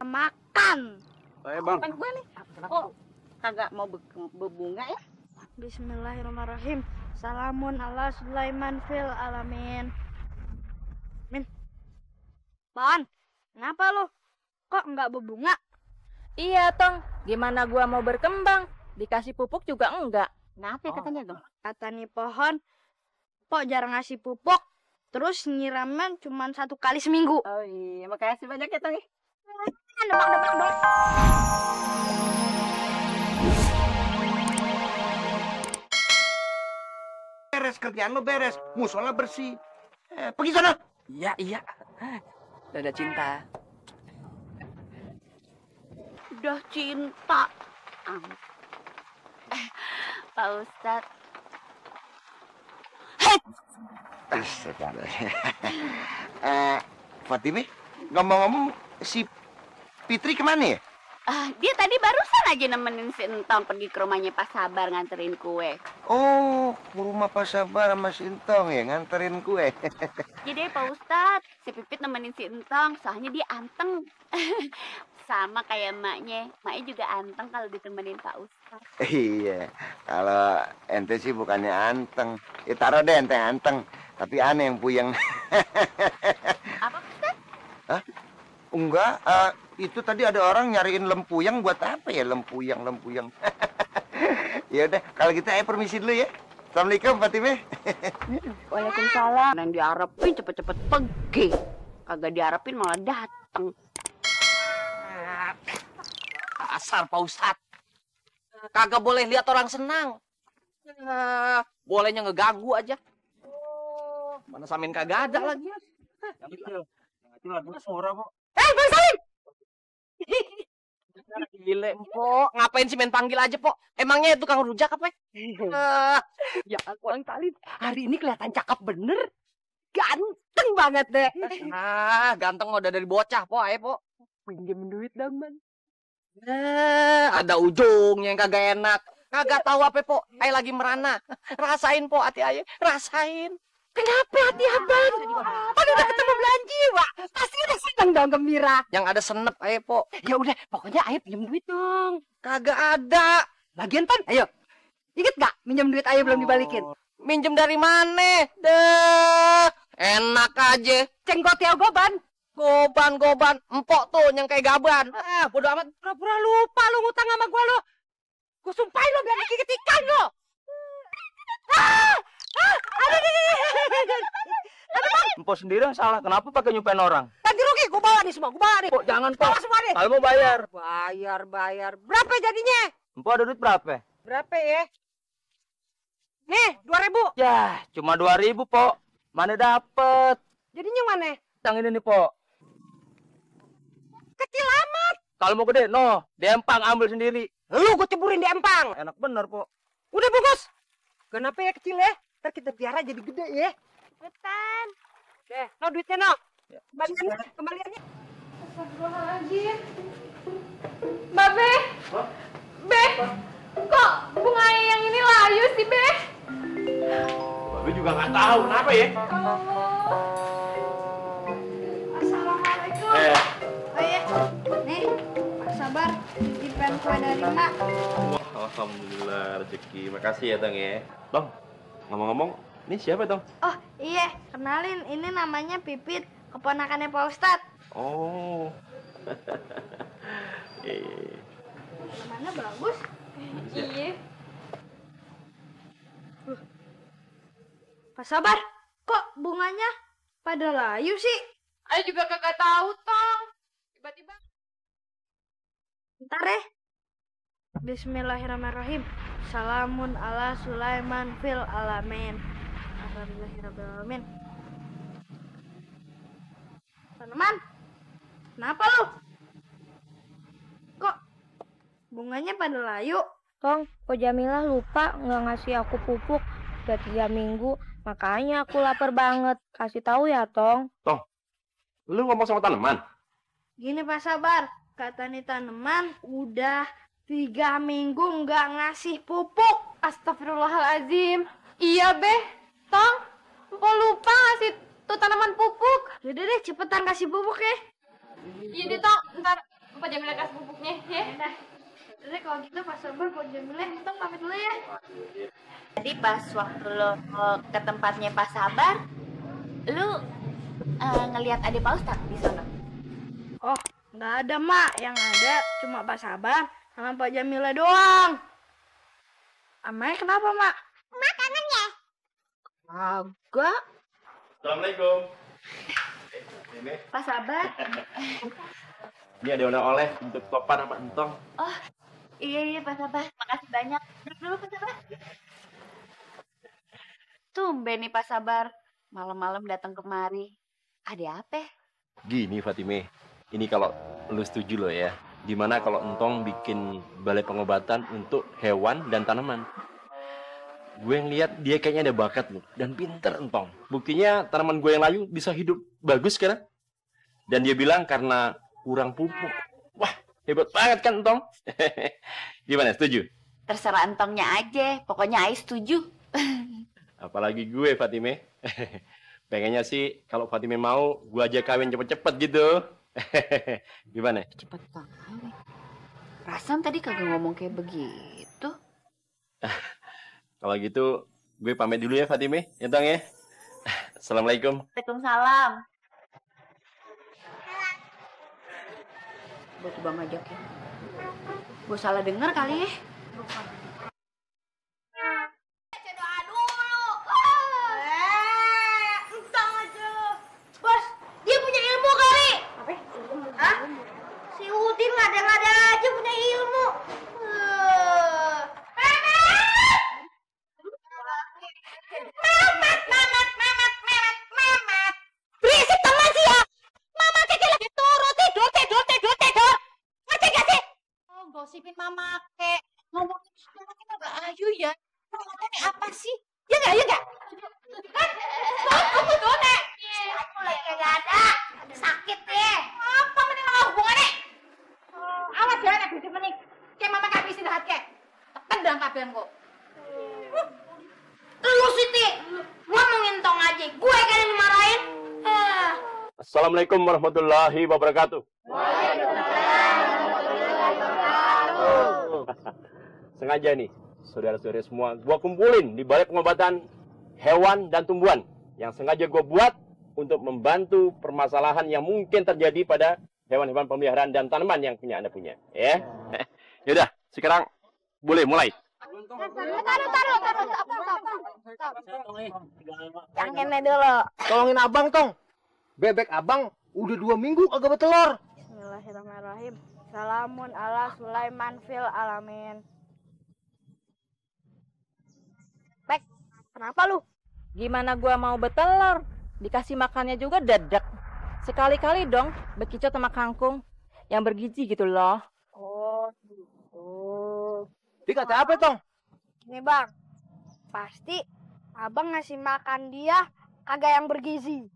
makan. Bang. Gue nih. Oh, kagak mau berbunga ya? Bismillahirrahmanirrahim. Salamun ala Sulaiman fil alamin. Min. Pan, kenapa lo? Kok nggak berbunga? Iya, Tong. Gimana gua mau berkembang? Dikasih pupuk juga enggak. Kenapa katanya dong? Kata nih pohon, Pok jarang ngasih pupuk. Terus nyiramnya cuma 1 kali seminggu. Oh iya, makasih banyak ya, Tong. Nebak. Beres kerjaan lo beres, musola bersih. Pergi sana. Iya. Dada cinta. Udah cinta. Pak Ustadz. Astagfirullah. Fatime, ngomong-ngomong si Fitri kemana ya? Dia tadi barusan aja nemenin si Entong pergi ke rumahnya Pak Sabar nganterin kue. Oh, ke rumah Pak Sabar sama si Entong ya, nganterin kue. Jadi Pak Ustadz, si Pipit nemenin si Entong, soalnya dia anteng. Sama kayak emaknya. Emaknya juga anteng kalau ditemenin Pak Ustadz. Iya, kalau ente sih bukannya anteng. Ya taruh deh ente anteng, tapi aneh yang puyeng. Apa Pak Ustadz? Hah? Enggak, itu tadi ada orang nyariin lempuyang buat apa ya, lempuyang. Ya udah, kalau gitu ayo permisi dulu ya. Assalamualaikum Fatime. Waalaikumsalam. Yang diharapin cepet-cepet pergi. Kagak diharapin malah dateng. Asar Pak Ustadz. Kagak boleh lihat orang senang. Bolehnya ngeganggu aja. Mana Samin kagak ada lagi. Yang kecil ada suara kok. Bang Samin! Gile, Mpok. Ngapain sih main panggil aja, Pok? Emangnya tukang rujak apa? Ya, Bang Salim. Hari ini kelihatan cakep bener. Ganteng banget deh. Ganteng udah dari bocah, Pok. Ayo, Pok. Pinjem duit dong, Man. Ada ujungnya yang kagak enak. Kagak tahu apa, Pok. Ayo lagi merana. Rasain, Pok, hati ayo. Rasain. Kenapa hati abang? Kan udah ketemu belanji, Wak. Pasti udah seneng dong, gembira. Yang ada senep, ayo, Pok. Ya udah, pokoknya ayo pinjem duit dong. Kagak ada. Lagian, Pan, ayo. Ingat gak minjem duit ayo belum dibalikin? Minjem dari mana? Deh, enak aja. Cenggot ya, Goban. Goban. Empok tuh yang kayak gaban. Bodo amat. Pura-pura lupa lu ngutang sama gua lo. Gua sumpahin lo biar digigit ikan lo. Empok sendiri yang salah. Kenapa pakai nyumpain orang? Ganti rugi, gua bawa nih semua, gua bawa nih. Pok, jangan, Pok. Bawa semua nih. Kalau mau bayar. Bayar. Berapa jadinya? Empok ada duit berapa? Berapa ya? Nih, 2.000. Ya, cuma 2.000, Pok. Mana dapet? Jadinya mana? Yang ini nih, Pok. Kecil amat. Kalau mau gede, di empang ambil sendiri. Lu gua ceburin di empang. Enak bener, Pok. Udah bungkus. Kenapa ya kecil ya? Ntar kita piara jadi gede ya. Cepetan. Deh, no duitnya no. Kembaliannya. Astagfirullahaladzim. Mbak Be. Be. Kok bunga yang ini layu sih, Be? Babe juga nggak tahu kenapa ya. Assalamualaikum. Oh iya, nih, Pak Sabar, titipan kue dari Mak. Wah, alhamdulillah rezeki. Makasih ya, Tong ya. Tong, ngomong-ngomong, ini siapa, Tong? Oh iya, kenalin, ini namanya Pipit, keponakannya Pak Ustadz. Oh. Mana bagus? Iya. Pak Sabar, kok bunganya pada layu sih? Ayo juga kagak tahu, Tong. Tiba-tiba. Ntar ya. Bismillahirrahmanirrahim. Salamun ala Sulaiman fil alamin. Alhamdulillahirrahmanirrahim. Tanaman, kenapa lu? Kok bunganya pada layu? Tong, kok Jamilah lupa nggak ngasih aku pupuk udah 3 minggu, makanya aku lapar banget. Kasih tahu ya, Tong. Tong, lu ngomong sama tanaman? Gini Pak Sabar, kata nih tanaman udah 3 minggu nggak ngasih pupuk. Astagfirullahaladzim. Iya, Be. Tong, Mpok lupa ngasih tuh tanaman pupuk. Udah deh, cepetan kasih pupuk ya. Iya deh, Tong. Ntar Pak Jamila kasih pupuknya, ya. Nah, jadi kalau gitu Pak Sabar, Pak Jamila, Entong pamit dulu ya. Tadi pas waktu lo ke tempatnya Pak Sabar, lu ngelihat adik Pak Ustadz di sana. Oh, nggak ada, Mak. Yang ada cuma Pak Sabar sama Pak Jamila doang. Amanya kenapa, Mak? Mak kangen ya? Agak. Assalamualaikum. Ini Pak Sabar. ada oleh-oleh untuk Topan sama Entong. Oh, iya Pak Sabar. Makasih banyak. Duduk dulu Pak Sabar. Tumben nih Pak Sabar. Malam-malam datang kemari. Ada apa? Gini Fatime, ini kalau lu setuju lo ya, dimana kalau Entong bikin balai pengobatan untuk hewan dan tanaman. Gue yang lihat dia kayaknya ada bakat loh dan pinter Entong. Buktinya tanaman gue yang layu bisa hidup bagus sekarang. Dan dia bilang karena kurang pupuk. Wah, hebat banget kan Entong? Gimana, setuju? Terserah Entongnya aja. Pokoknya Ais setuju. Apalagi gue Fatime. Pengennya sih kalau Fatime mau, gue aja kawin cepet-cepet gitu. Gimana? Cepet banget. Perasaan tadi kagak ngomong kayak begitu. Kalau gitu, gue pamit dulu ya Fatime, ya Tong ya. Assalamualaikum. Waalaikumsalam. Gue coba ngajak ya. Gue salah denger kali ya. Doa dulu. Entong aja lo. Bos, dia punya ilmu kali. Apa? Hah? Si Udin ngada-ngada aja punya ilmu. Berisik teman sih ya. Mama Keke lagi turun tidur. Ngerti gak sih? Oh, gosipin Mama Kek. Ngomongin Mama Kek agak ayu ya. Perbuatannya apa sih? Ya gak? Kan? Kamu tuh, Nek. Aku lagi kagak ada. Sakit deh. Apa mending lo hubungannya? Awas ya, Nek, bisik menik. Kayak Mama Kek bisa istirahat Kek. Tendang kabehan kok. Lu Siti, ngomongin Tong aja. Gue kan yang dimarahin. Assalamualaikum warahmatullahi wabarakatuh. Sengaja nih, saudara-saudara semua, gua kumpulin di balai pengobatan hewan dan tumbuhan yang sengaja gua buat untuk membantu permasalahan yang mungkin terjadi pada hewan-hewan peliharaan dan tanaman yang punya Anda punya. Ya, yaudah, sekarang boleh mulai. Taruh. Yang ini dulu. Tolongin abang, Tong. Bebek abang udah 2 minggu kagak bertelur. Bismillahirrahmanirrahim. Salamun ala Sulaiman fil alamin. Bek, kenapa lu? Gimana gua mau bertelur? Dikasih makannya juga dadak. Sekali-kali dong bekicot sama kangkung yang bergizi gitu loh. Oh, gitu. Dikata apa, Tong? Nih bang, pasti abang ngasih makan dia kagak yang bergizi.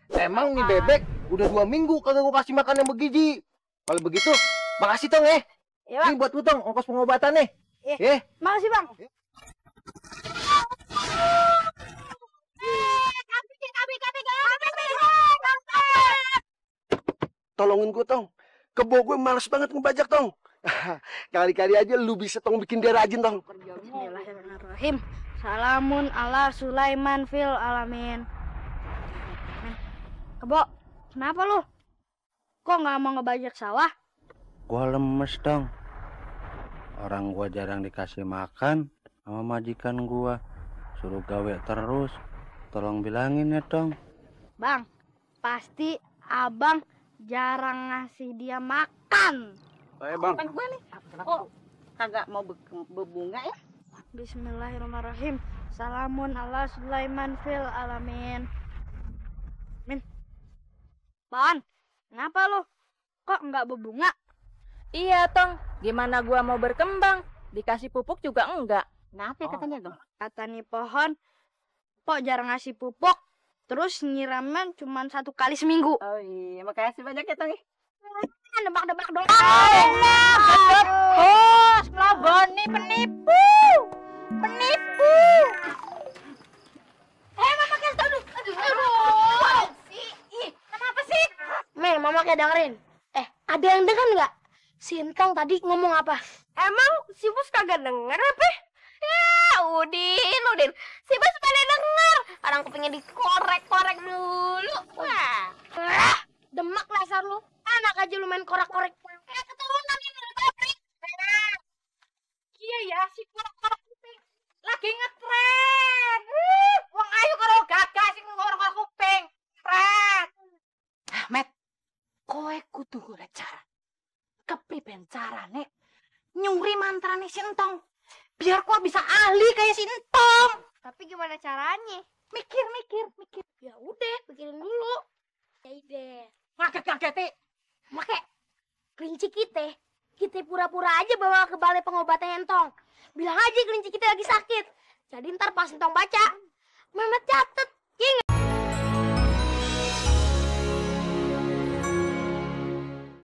Emang nih bebek udah 2 minggu kagak gua kasih makan yang bergizi. Kalau begitu, makasih Tong ya. Iya bang. Ini buat lu Tong, ongkos pengobatannya. Makasih bang. Tolongin gua Tong. Kebo gue males banget ngebajak Tong. Kali-kali aja lu bisa Tong bikin dia rajin Tong. Bismillahirrahmanirrahim. Salamun ala Sulaiman fil alamin. Kebo, kenapa lu? Kok nggak mau ngebajak sawah? Gua lemes Tong. Orang gua jarang dikasih makan sama majikan gua. Suruh gawe terus. Tolong bilangin ya Tong. Bang, pasti abang jarang ngasih dia makan. Bang. Gue nih. Kok kagak mau berbunga ya? Bismillahirrahmanirrahim. Salamun ala Sulaiman fil alamin. Min. Ban, kenapa lu? Kok nggak berbunga? Iya, Tong. Gimana gua mau berkembang? Dikasih pupuk juga enggak. Kenapa katanya dong? Kata nih pohon, Pok jarang ngasih pupuk, terus nyiraman cuma 1 kali seminggu. Oh iya, makasih banyak ya Tong. Debak-debak dong. Bos, Loboni penipu. Mama kasih tau dulu. Aduh. Kenapa sih? Mel, Mama kayak dengerin. Ada yang denger nggak? Si Entong tadi ngomong apa? Emang si Bos kagak denger apa? Ya, Udin. Si Bos pada denger. Orang kupingnya dikorek-korek dulu. Wah. Demak dasar lu. Anak aja lu main korek-korek. Keturunan ini udah pabrik. Iya ya, si korek-korek kuping lagi ngetren. Wong ayu karo gagah sing korek-korek kuping. Tren. Ahmed, kowe kudu golek cara. Kepriben carane nyuri mantrane si Entong. Biar kowe bisa ahli kayak si Entong. Tapi gimana caranya? Mikir. Ya udah, pikirin dulu. Ya ide. Ngaget-ngageti. Make kelinci kita pura-pura aja bawa ke balai pengobatan Entong. Bilang aja kelinci kita lagi sakit. Jadi ntar pas Entong baca, Mehmet catet